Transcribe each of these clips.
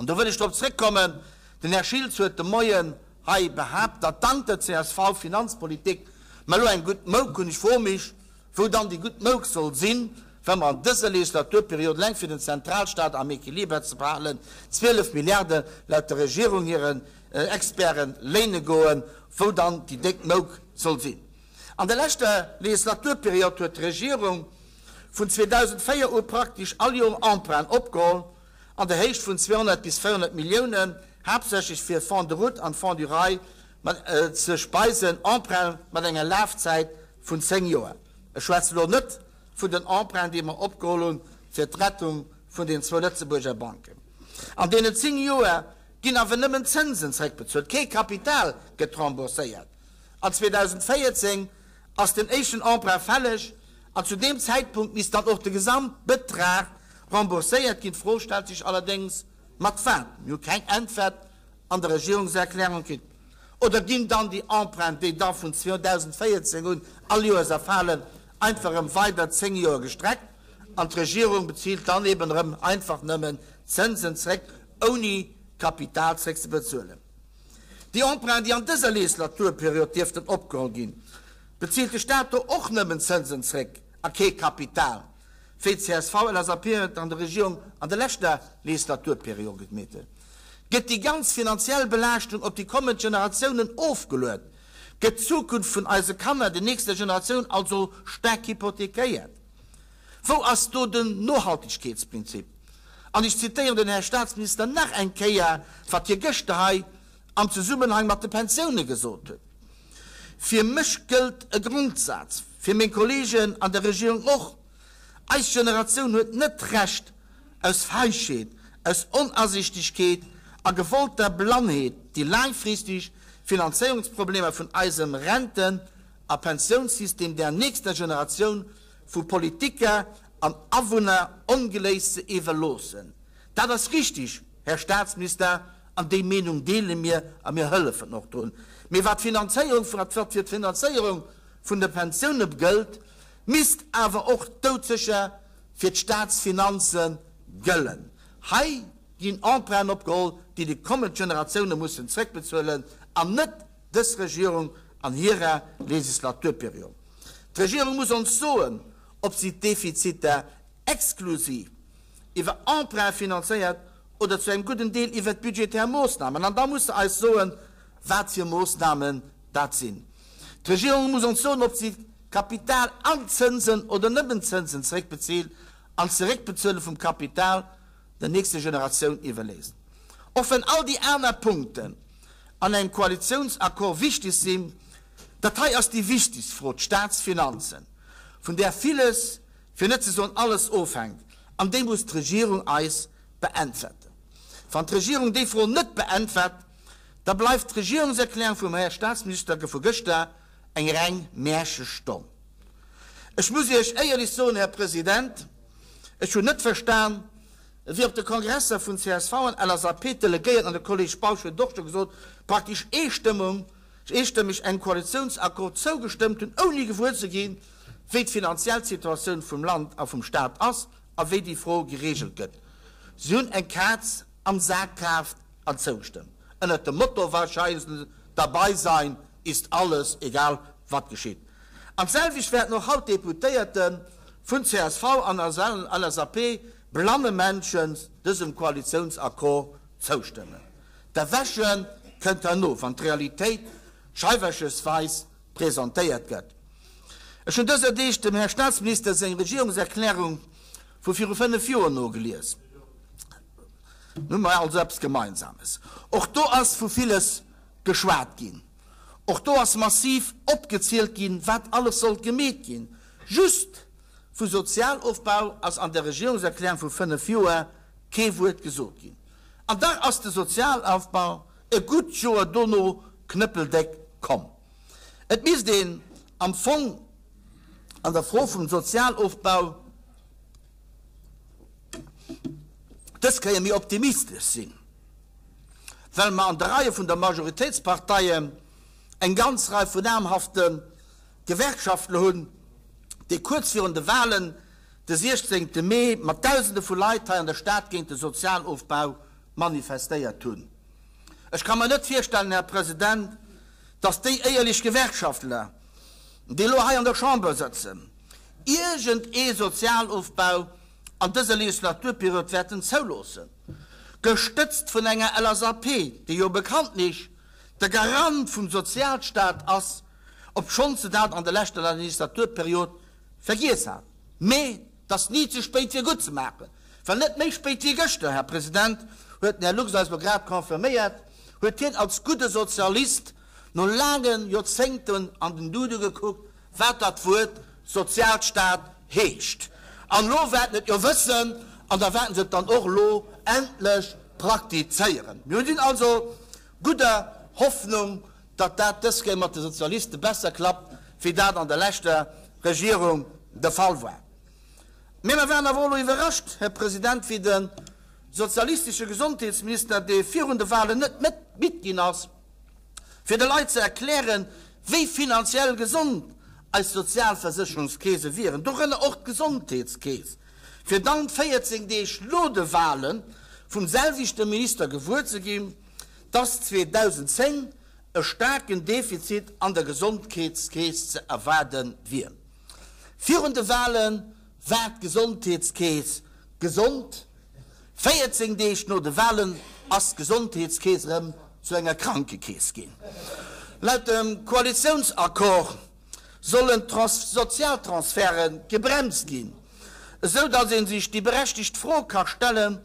An do wëll ech drop zréckkommen, den Här Schiltz huet de Moien hei behaapt, datt dank der CSV-Finanzpolitik mer elo eng gutt Mouk hunn. Ech froe mech, wou dann déi gutt Mouk soll sinn, wa mer an dëser Legislaturperiod eleng fir den Zentralstaat am Equiliber ze behalen 12 Milliarde laut der Regierung hiren Experten léine goen, wou dann déi déck Mouk soll sinn. An der leschter Legislaturperiod huet d'Regierung vun 2004 u praktesch all Joer Emprunten opgeholl an der Héicht vun 200 bis 400 Milliounen, haaptsächlech fir Fonds de route an Fonds du rail ze speisen, Emprunten mat enger Lafzäit vun 10 Joer. Ech schwätze lo net vun den Emprunten, déi mer opgeholl hunn fir d'Rettung vun den zwou Lëtzebuerger Banken. An deenen 10 Joer ginn awer nëmmen d'Zënsen zréckbezuelt, kee Kapital gëtt rembourséiert. An 2014 ass den éischten Emprunt fälleg an zu deem Zäitpunkt misst dann och de Gesamtbetrag rembourséiert ginn. D'Fro stellt sech allerdéngs, mat wat? Mir hu keng Äntwert an der Regierungserklärung kritt. Oder ginn dann déi Emprunten, déi da vun 2014 un all Joers erfalen, einfach erëm weider 10 Joer gestreckt an d'Regierung bezilt dann eben erëm einfach nëmmen d'Zënsen zréck, ouni Kapital zréckzebezuelen? Déi Emprunten, déi an dëser Legislaturperiod dierften opgeholl ginn, bezilt de Staat do och nëmmen Zënsen zréck a kee Kapital, wéi csv, LSAP et an der Regierung an der leschter Legislaturperiod gemeet huet? Gëtt déi ganz finanziell Belaaschtung op déi kommend Generatiounen ofgeluet? Gëtt d'Zukunft vun eise Kanner, den nächster Generatioun also staark hypothekéiert? Wou ass do den Nohaltegkeetsprinzip? An ech zitéieren den Här Statsminister nach eng Kéier, wat hie gëschter hei am Zesummenhang mat de Pensioune gesot huet, Fir mech gëllt e Grondsaz, fir meng Kollegen an der Regierung och, Eis Generatioun huet net d'Recht, aus Feigheet, aus Onasichtegkeet a gewollter Blannheet déi laangfristeg Finanzéierungsproblemer vun eisem Renten a Pensiounssystem der nächster Generatioun vu Politiker an Awunner ongeléist ze iwwerloossen. Dat ass richtig, Här Statsminister, an déi Meenung deele mir a mir hëllefen och drun. Mee wat d'Finanzéierung, wat fir d'Finanzéierung vun de Pensioune gëllt, misst awer och doudsécher fir d'Statsfinanze gëllen. Hei ginn Emprunten opgeholl, déi déi kommend Generatioune mussen zréckbezuelen, an net dës Regierung an hirer Legislaturperiod. D'Regierung muss ons soen, ob si d'Defiziter exklusiv iwwer Emprunte finanzéiert oder zu engem gudden Deel iwwert budgetär Moossnamen. An da muss se eis soen, wat fir Moossnamen dat sinn. D'Regierung muss ons soen, ob si Kapital an Zënsen oder nëmmen Zënsen zeréckbezilt an d'Zeréckbezuele vum Kapital der nächster Generatioun iwwerléisst. Och wenn all déi aner Punkten an engem Koalitiounsaccord wichteg sinn, dat hei ass déi wichtegst Fro, d'Staatsfinanzen, vun där villes, fir net ze soen alles ofhänkt, an déi muss d'Regierung eis beäntwerten. Wann d'Regierung déi Fro net beäntwert, da bleift d'Regierungserklärung vum Här Staatsminister vu gëschter eng reng Märchestonn. Ech muss Iech éierlech soen, Här President, ech hunn net verstan, wéi op de Kongresser vun csv an LSAP d'Delegéierten, an de Kolleg Bausch huet et och scho gesot, praktesch eestëmmung, eestëmmeg engem Koalitiounsaccord zougestëmmt hunn, ouni gewuer ze ginn, wéi d'finanziell Situatioun vum Land a vum Stat ass a wéi déi Fro geregelt gëtt. Si hunn eng Kaz am Sak kaaft an zougestëmmt, ënnert dem Motto wahrscheinlech, Dabei sein ist alles, egal wat geschitt. An d'selwecht wäerten och haut d'Deputéierte vun csv an LSAP blanne Männchen dësem Koalitiounsaccord zoustëmmen. D'Erwäche kënnt herno, wann d'Realitéit scheiwerchesweis presentéiert gëtt. Ech hunn dëser Deeg dem Här Staatsminister seng Regierungserklärung vu viru 5 Joer nogelies. Nun hu mer also eppes Gemeinsames. Och do ass vu villes geschwat ginn. Och do ass massiv opgezielt ginn, wat alles sollt gemeet ginn. Just vu Sozialofbau ass an der Regierungserklärung vu 5 Joer kee Wuert gesot ginn. An dach ass de Sozialofbau e gutt Joer dono knëppeldéck komm. Et misst een am Fong an der Fro vum Sozialofbau dës Kéier méi optimistesch sinn, well mer an de Reie vun der Majoritéitsparteien eng ganz Rei vun namhafte Gewerkschaftler hunn, déi kuerz virun de Wahlen de 16 Mee mat Dausende vu Leit hei an der Stad géint de Sozialofbau. manifestéiert hunn. Ech ka mer net virstellen, Här President, datt déi éierlech Gewerkschaftler, déi elo hei an der Chamber sëtzen, iergend ee Sozialofbau an dëser Legislaturperiod wäerten zouloossen, gestëtzt vun enger LSAP, déi jo bekanntlech de Garant vum Sozialstaat ass, obschonns se dat an der leschter Legislaturperiod vergiess hat. Mee 't ass ni ze spéit fir gutt ze maachen, well net méi spéit wéi gëschter, Här President, huet den Här Lux eis elo grad confirméiert, huet hien als gudde Sozialist no laange Joerzéngten an den Duden gekuckt, wat dat Wuert Sozialstaat heescht. An elo wäerten et jo wëssen an da wäerten se et dann och elo endlech praktizéieren. Mir sinn also gudder Hoffnung, datt dat dës Kéier mat de Sozialiste besser klappt, wéi dat an der leschter Regierung de Fall war. Mee mer waren awer och elo iwwerrascht, Här President, wéi de sozialistesche Gesondheetsminister, dee virun de Wahlen net midd ginn ass, fir de Leit ze erklären, wéi finanziell gesond eis Sozialversécherungskeese wieren, dorënner och d'Gesondheetskeess, fir dann 14 Deeg no de Wahle vum selwechte Minister gewuer ze ginn, dass 2010 e staarken Defizit an der Gesondheetskeess ze erwaarde wier. Virun de Wahle war d'Gesondheetskeess gesond, 14 Deeg no de Wahlen ass d'Gesondheetskeess erëm zu enger Krankekeess ginn. Laut dem Koalitiounsaccord sollen d'Sozialtransferte gebremst ginn, esou datt ee sech déi berechtegt Fro ka stellen,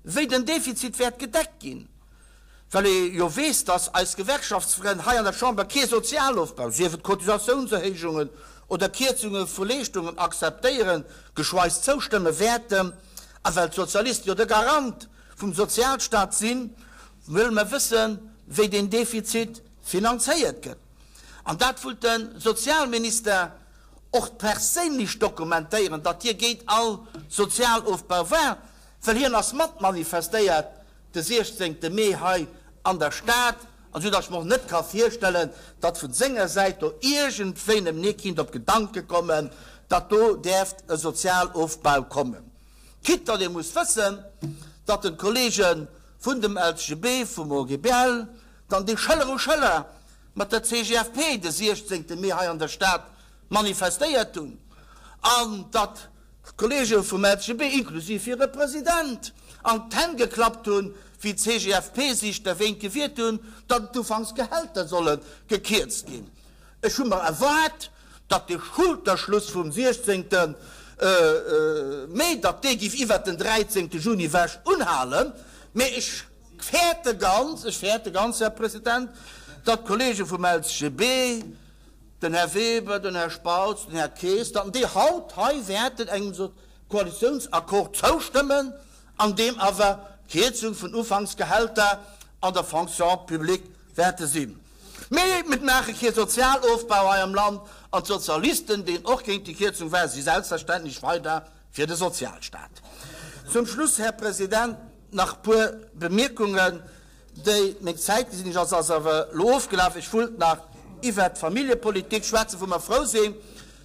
wéi den Defizit wäert gedeckt ginn, well ee jo weess, datt eis Gewerkschaftsfrënn hei an der Chamber kee Sozialofbau, sief et Cotisatiounserhéijungen oder Kierzunge vu Leeschtungen, akzeptéieren, geschweis zoustëmme wäerten. A well d'Sozialiste jo de Garant vum Sozialstaat sinn, wëlle mer wëssen, wéi deen Defizit finanzéiert gëtt. An dat wullt de Sozialminister och perséinlech dokumentéieren, datt hie géint all Sozialofbau war, well hien ass mat manifestéiert de 16 Mee hei an der Stad, an esou datt ech mer och net ka virstellen, datt vun senger Säit do iergendwéinem nee kinnt op d'Gedanke kommen, datt do däerft e Sozialofbau kommen. Quitte datt ee muss wëssen, datt den d'Kollege vun dem LCGB, vum OGBL, dann déi Schëller u Schëller mat der CGFP de 16 Mee hei an der Stad manifestéiert hunn, an datt D'Kollege vum LCGB, inklusiv hire President, an d'Hänn geklappt hunn, wéi d'CGFP sich derwéint gewiert hunn, datt d'Ufanksgehälter solle gekierzt ginn. Ech hu mer erwaart, datt de Schulterschluss vum 16. Mee, datt dee giff iwwert den 13. Juni ewech unhalen, mee ech fäerte ganz, ech fäerte ganz, Här President, datt d'Kollege vum LCGB, den Här Weber, den Här Spautz, den Här Kaes, datt déi haut hei wäerten engem Koalitiounsaccord zoustëmmen, an deem awer d'Kierzung vun Ufanksgehälter an der Fonction publique wäerte sinn. Mee mir maache kee Sozialofbau hei am Land an d'Sozialisten, déi och géint déi Kierzung waren, si selbstverständlech weider fir de Sozialstaat. Zum Schluss, Här President, nach e puer Bemierkungen. Déi, meng Zäit, gesinn ech, ass ass awer elo ofgelaf. Ech wullt nach iwwert d'Familljepolitik schwätzen, wou mer frou sinn,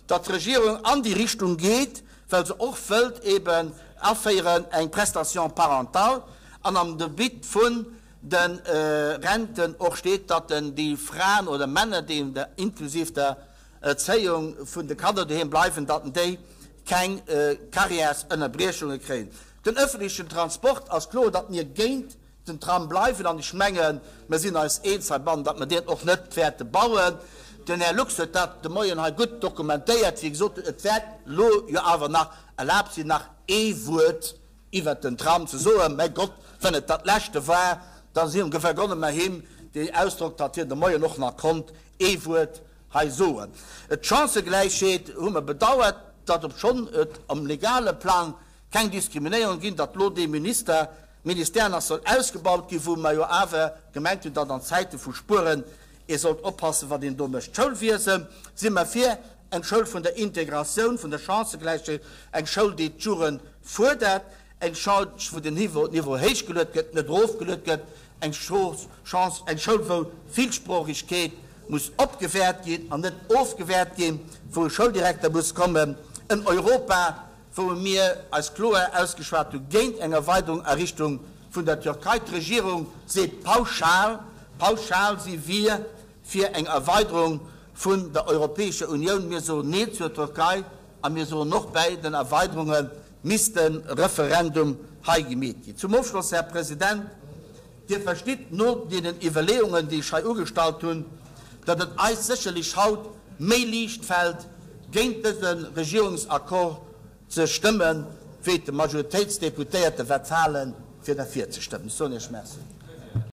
datt d'Regierung an déi Richtung geet, well se och wëllt eben aféieren eng Prestation parentale an am Debit vun de Renten och steet, datt déi Fraen oder Männer, déi inklusiv der Erzéiung vun de Kanner doheem bleiwen, datt déi keng Carrièresënnerbriechunge kréien. Den öffentlichen Transport ass kloer, datt mir géint den Tram bleiwen, an ech mengen, mer sinn eis eens heibannen, datt mer deen och net wäerte bauen. Den Här Lux huet dat de Moien hei gutt dokumentéiert, wéi gesot huet, et wäert elo jo awer nach erlaabt sinn, nach ee Wuert iwwert den Tram ze soen. Mäi Gott, wann et dat leschte war, da vergonne mer him deen Ausdrock, datt hien de Moien och nach konnt ee Wuert hei soen. D'Chancëgläichheet hu mer bedauert, datt obschonn et am legale Plang keng Diskriminéierung ginn, datt elo dee Minister, Ministère nach soll ausgebaut ginn, wou mer jo awer gemengt hunn, datt an Zäite vu Spueren ee sollt oppassen, wat een do mécht. D'Schoulwiese si mer fir eng Schoul vun der Integratioun, vun der Chancëgläichheet, eng Schoul, déi d'Jugend fuerdert, eng Schoul, wou den Niveau héichgeluet gëtt, net erofgeluet gëtt, eng Chance, eng Schoul, wou Villsproochegkeet muss opgewäert ginn an net ofgewäert ginn, wou e Schouldirekter muss kommen, en Europa, wou mir eis kloer ausgeschwat hu géint eng Erweiderung a Richtung. vun der Türkei. D'Regierung seet pauschal, pauschal, si wier fir eng Erweiderung vun der Europäescher Unioun. Mir soen Nee zur Türkei a mir soen och, bäi den Erweiderunge misst e Referendum hei gemeet ginn. Zum Ofschloss, Här President, Dir verstitt no deenen Iwwerleeungen, déi ech hei ugestallt hunn, datt et eis sécherlech haut méi liicht fält, géint dëse Regierungsaccord ze stëmmen, wéi et de Majoritéitsdeputéierte wäert falen, fir derfir ze stëmmen. Ech soen Iech Merci.